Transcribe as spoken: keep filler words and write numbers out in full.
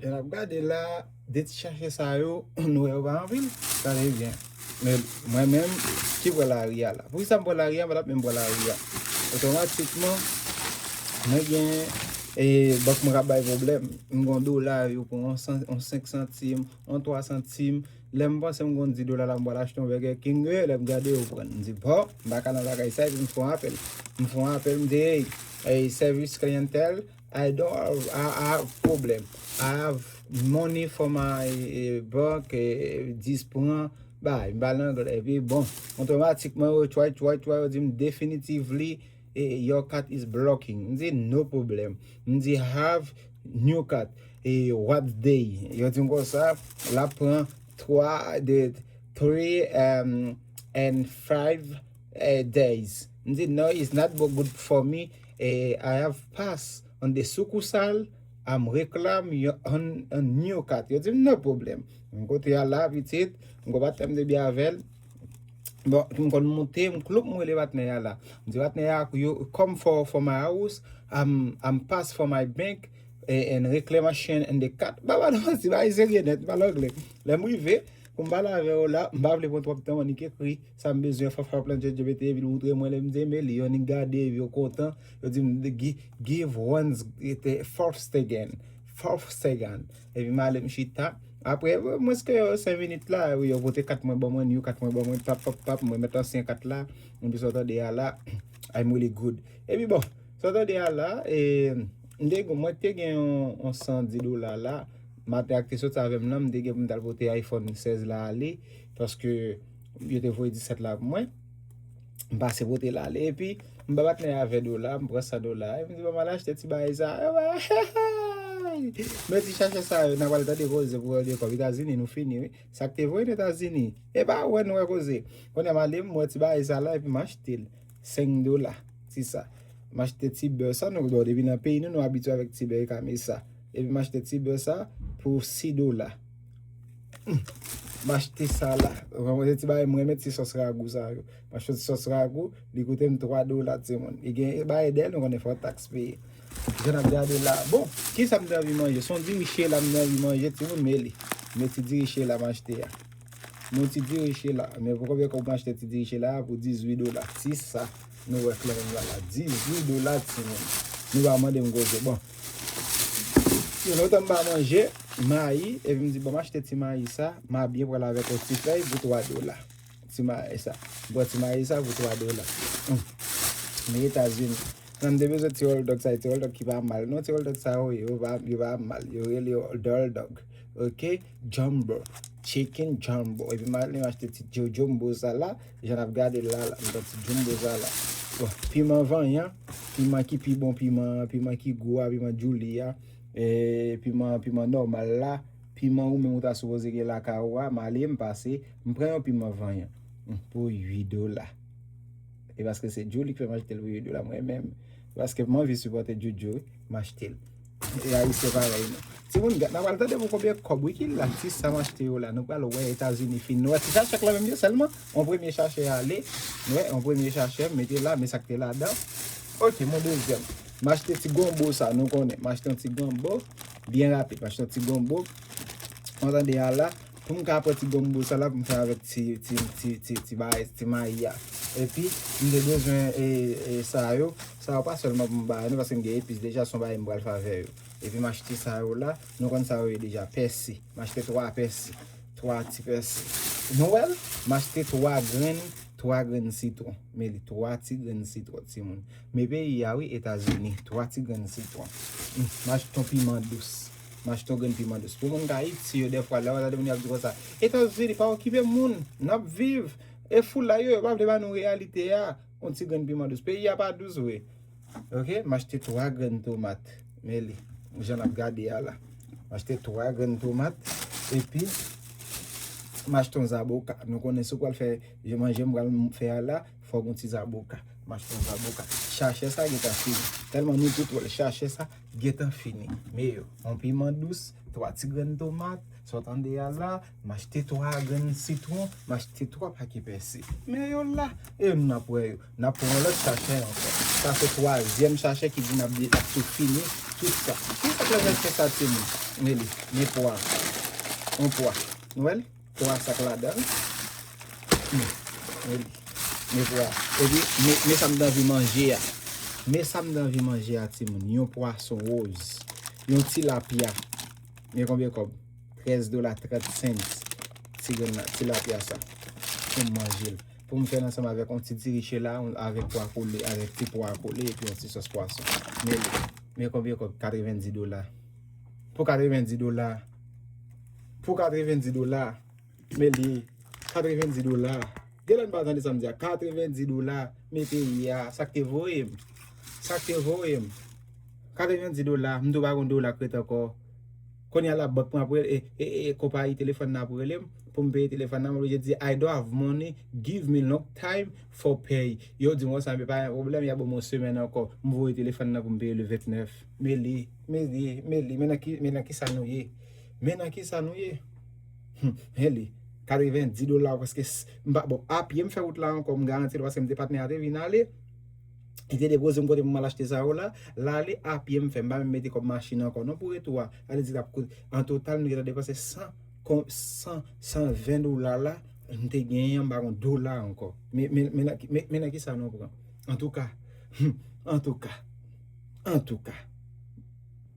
Jan n ap gade la, de ti chache sa yo, nou wè yo pa anpil. Gade byen. Men mwen menm, ki pran lari a la. Poukisa m pran lari a, m pa t ap menm pran lari a. Otomatikman, mwen gen, e, bank mwen k ap bay pwoblèm. M gen yon dola, yo pran yon san, yon senk santim, yon twa santim. Lè m panse m gen yon dis dola la, m pral achte yon Burger King, lè m gade yo pran. M di, bon, m pa ka nan bagay sa, epi m fè yon apèl. M fè yon apèl, m di, hey, hey, sèvis kliyantèl, I don't have, I, I have problem. I have money for my, eh, bank, eh, dis pran, bay, m pale anglè. Epi bon, otomatikman yo try, try, try, yo di m definitively, eh, your card is blocking. M di no problem. M di have new card. Eh, what day? Yo di m konsa, l ap pran twa, de, three, um, and five, eh, days. M di, no, it's not bo-, good for me. Eh, I have pass on the succursal. I'm reclaim your, on, on new card. Yo di m, no problem. M kote a la, pitit. M gon patnè m te byen avè l. Bon, m konn monte, m klop, m rele patnè a la. M di, patnè a, yo, come for, for my house. I'm, I'm pass for my bank, eh, and reclamation and the card. Ba, ba, non, ti bagay serye nèt, m pale anglè. Lè m rive, pou m pale avè yo la, m pa vle pran twòp tan, m annik ekri sa m bezwen, fò, fò, plan, J J B T, epi l moutre mwen, lè m di, men li, yo annik gade, epi yo kontan, yo di m, gi-, give one, eh, four second, four second. Epi m ale, m chita. Apre, mwens ke senk minit la, wi, yo pote kat mwen ban mwen, new kat mwen ban mwen, pap, pap, pap, mwen met ansyen kat la, epi sa w tande a la, I'm really good. Epi bon, sa w tande a la, e, m te, mwen te gen yon, yon san dis dola la, maten ak te soti avè m nan, m te gen pou m t al pote iPhone sèz la ale, paske yo te voye disèt la pou mwen. M pase pote l ale, epi m ba patnè a ven dola, m pran san dola, epi m di, bon, m al achte ti bagay sa. Men ti chache sa yo, n a pral tande koze pou yo de kòb Etazini, nou fini, wi. Sa k te voye n Etazini. E pa wè nou wè koze. Kounye a m ale, m wè ti bagay sa la, epi m achte l. Senk dola, ti sa. M achte ti bè sa, nou, bon, depi nan peyi nou, nou abitye avèk ti bè e kame sa. Epi m achte ti bè sa pou sis dola. M achte sa la. Mwen, se ti bagay mwen renmen, ti sòs ragou sa yo. M achte ti sòs ragou, li koute m twa dola, timoun. Li gen bagay dèyè l, nou konnen fò taks peye. Jan n ap gade la. Bon, kisa m te anvi manje? Se yon diri che la m te anvi manje, timoun, men li. Men ti diri che la m achte a. Men ti diri che la. Men pou konbyen kòb m achte ti diri che la? Pou dizuit dola. Ti sa. Nou wè klè menm la la. Dizuit dola, timoun. Nou pa mande m koze. Bon. Gen lontan m pa manje mayi, epi m di, bon, m achte ti mayi sa, m abyen pral avèk yon ti fèy pou twa dola. Ti mayi sa. M pran ti mayi sa pou twa dola. Hmm. Men Etazini. Nan m te bezwen ti hot dog sa, ti hot dog ki pa mal. Non, ti hot dog sa yo, yo pa, yo pa mal. Yo rele yo hot dog. Ok? Jumbo. Chicken jumbo. Epi m ale m achte ti jo-, jumbo sa la. Jan n ap gade l la, la, m pran ti jumbo sa la. Bon, piman vanyan, piman ki pi bon, piman, piman ki gwo a, piman Julie a, e, piman, piman nòmal la, piman ou menm ou ta sipoze gen lakay ou a, m ale, m pase, m pran yon piman vanyan, hmm, pou uit dola. E paske se Julie ki fè m achte l pou uit dola, mwen menm, paske m anvi sipòte Juju, wi, m achte l. E Ayisyen parèy nou. Timoun, gad, n a pral tande pou konbyen kòb, wi, ki la, ti sa m achte yo la. Nou pral wè Etazini fin. Nou wè ti sachè la menm yo sèlman. On premye sachè ale. Nou wè, on premye sachè, mete la, men sa k te ladan. Ok, mon dezyèm. M achte ti gonbo sa, nou konnen. M achte yon ti gonbo. Byen rapid, m achte yon ti gonbo. Ou tande a la. Pou m ka pran ti gonbo sa la pou m fè avèk ti, ti, ti, ti, ti bagay, ti mayi a. Epi, m te bezwen, e, e, sa yo. Sa yo pa sèlman pou m ba nou, paske m gen epis deja, se yon bagay m pral fè avè yo. Epi m achte sa yo la, nou konn sa yo ye deja, pèsi. M achte twa pèsi, twa ti pèsi. Nou wè l? M achte twa grenn, twa grenn sitwon. Men li, twa ti grenn sitwon, timoun. Men peyi a, wi, Etazini, twa ti grenn sitwon. Hmm, m achte yon piman dous. M achte yon grenn piman dous. Pou moun k Ayiti yo, dèfwa, lè w tande moun yo ap di konsa, Etazini pa okipe moun, n ap viv. E foula yo, yo pa vle ba nou reyalite a. Yon ti grenn piman dous. Peyi a pa dous vre. Ok, m achte twa grenn tomat. Men li, jan n ap gade a la. M achte twa grenn tomat. Epi, m achte yon zaboka. Nou konnen si w pral fè manje m pral fè a la, fò w gen yon ti zaboka. M achte yon zaboka. Chachè sa gentan fini. Tèlman nou tout wè l, chachè sa gentan fini. Men yo, yon piman dous, twa ti grenn tomat, sa w tande a la, m achte twa grenn sitwon, m achte twa pake pèsi. Men yo la, e n ap wè yo. N ap pran yon lòt chachè ankò. Sa se twazyèm chachè ki di n ap, n ap tou fini tout sa. Kisa k lè chachè sa, timoun? Men li, men pwa. Yon pwa. Nou wè l? Pwa sa k ladan l. Men, men li. Men pwa. Epi, men, men sa m t anvi manje a. Men sa m t anvi manje a, timoun. Yon pwason woz. Yon tilapya. Men konbyen kòb? Trèz dola trant sent. Ti grenn la, tilapya sa. Pou m manje l. Pou m fè l ansanm avèk yon ti diri chela, avèk pwa kole, avèk ti pwa kole, epi yon ti sòs pwason. Men li. Men konbyen kòb? Katrevenndis dola. Pou katrevenndis dola. Pou katrevenndis dola. Men li. Katrevenndis dola. Gen lè n pa tande sa m di a. Katrevenndis dola. Men peyi a. Sa k te voye m? Sa k te voye m? Katrevenndis dola. M tou pa gon dola k ret ankò. Kounye a la, bank mwen ap rele, e, e, e, konpayi telefòn nan ap rele m pou m peye telefòn nan. M oblije di, "I don't have money, give me long time for pay." Yo di m, "Wè sa, men pa gen pwoblèm, y a ban m yon semèn ankò." M voye telefòn nan pou m peye le ventnèf. Men li, men li, men li, men nan ki, men nan ki sa nou ye? Men nan ki sa nou ye? Hmm, men li, katrevenndis dola, paske s- m pa, bon, apye m fè wout la ankò, m garanti l, paske m te patnè a te vin ale. Li te depoze m kote pou m al achte sa yo la. L ale apye m fè, m pa menm mete kòb machin ankò non pou retou a. Sa vle di l ap koute. An total, nou gentan depanse san, san, san ven dola la. M te genyen, m pa gon dola ankò. Men, men, men, nan ki- men, men nan ki sa nou pran? Antouka, antouka, antouka.